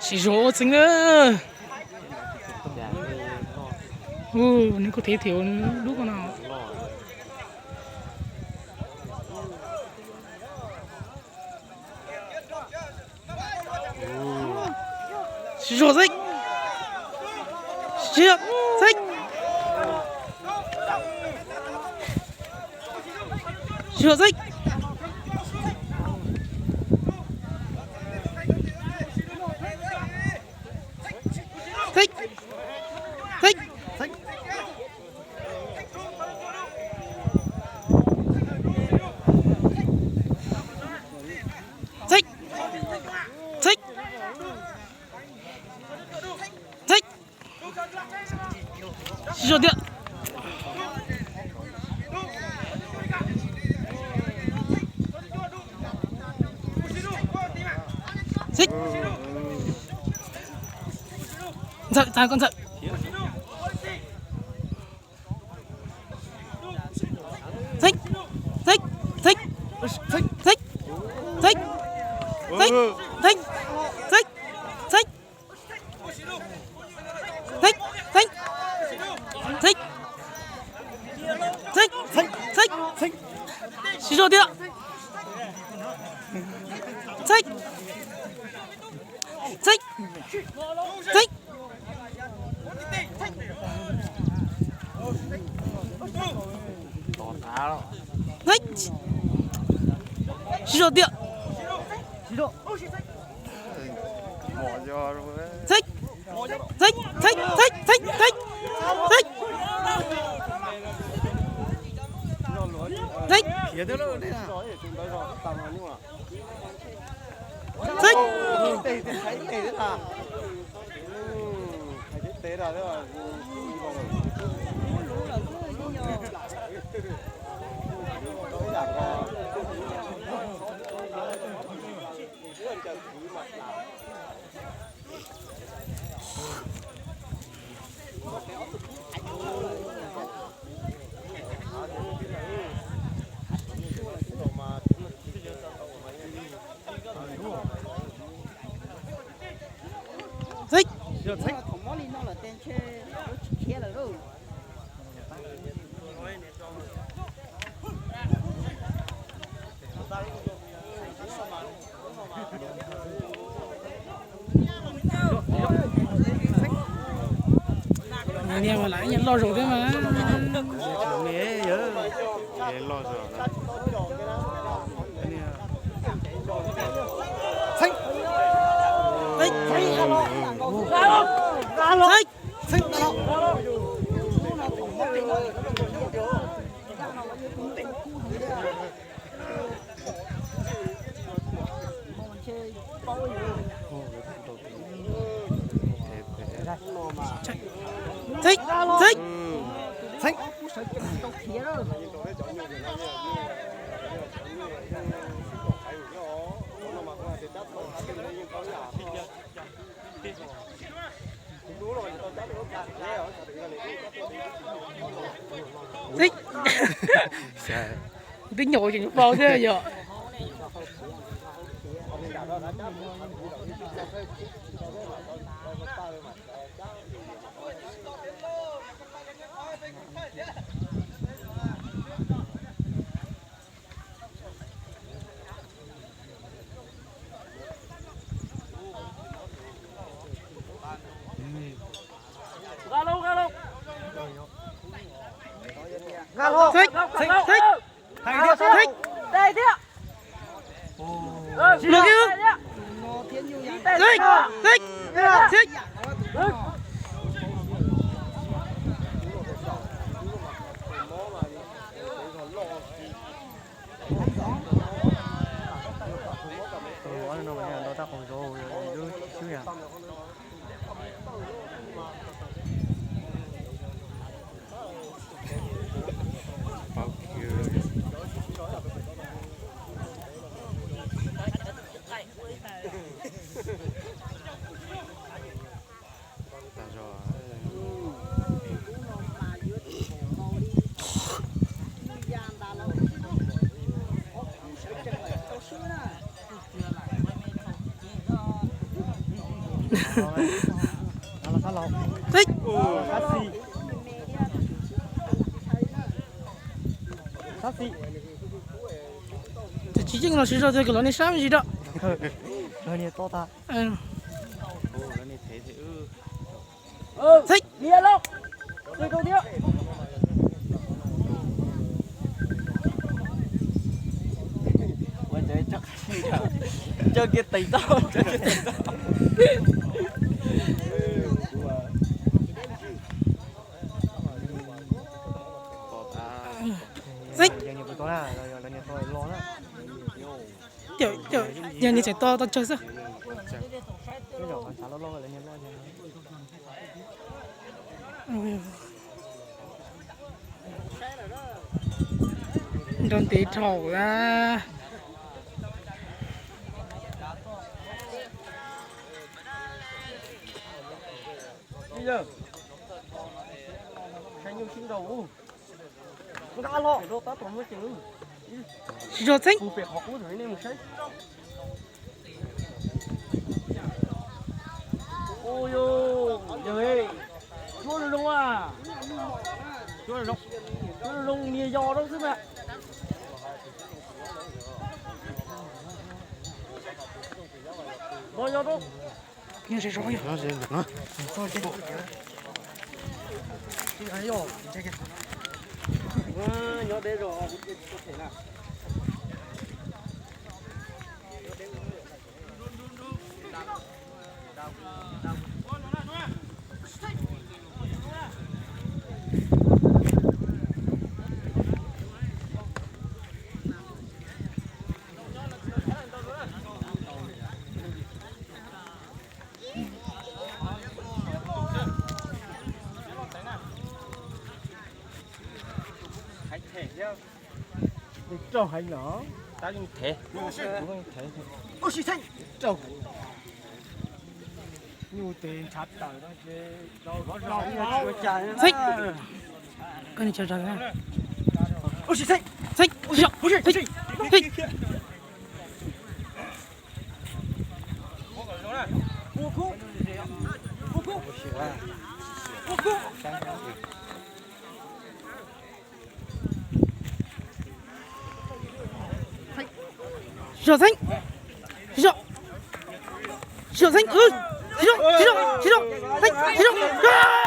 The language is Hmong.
Siv zog ua txeeg na. Nws kuj thev thev dub ko no. Siv zog txeeg. Siv zog txeeg. Siv zog txeeg. Txeeg. Txeeg. Txeeg. Txeeg. Txeeg. Siv zog tiag. Txeeg. Ntxawm, txav koj Ntxawm. Txeeg, txeeg, txeeg, txeeg, txeeg, txeeg, txeeg, txeeg, txeeg, txeeg, txeeg, txeeg, txeeg, txeeg, siv zog tiag. Txeeg, txeeg, txeeg. Siv zog tiag. Txeeg, txeeg, txeeg, txeeg, txeeg, txeeg, txeeg, txeeg. Txeeg. Txeeg. Niag mas lam ib nyuag loj zaus thiab mas. Txeeg, txeeg, txeeg. Txeeg. Twb nyuam qhuav tseem paub thiab yom. Txeeg, txeeg, txeeg. Txeeg, txeeg, txeeg. Xib. Ces tsis yeej los sib zog tiag, kom lawv niag sab me ntsis rau. Xib. Xib. Yog niag tseem to tau tsawg xwb. Nrau ntev dhau na. Sib zog txheeb. Cuab zoo zoo a. Cuab zoo zoo, niag yos rau xwb mas. Los yos rau. Nyob ze zos. Rau heev no. Tab yeej thev. Rau heev. Nyuj tes ntshav tawm no ces. Xeeb. Koj ni tsa zas na. Xeeb. Xeeb. Sib zog Xeeb. Sib zog. Sib zog Xeeb. Sib zog, sib zog, sib zog. Xeeb, sib zog.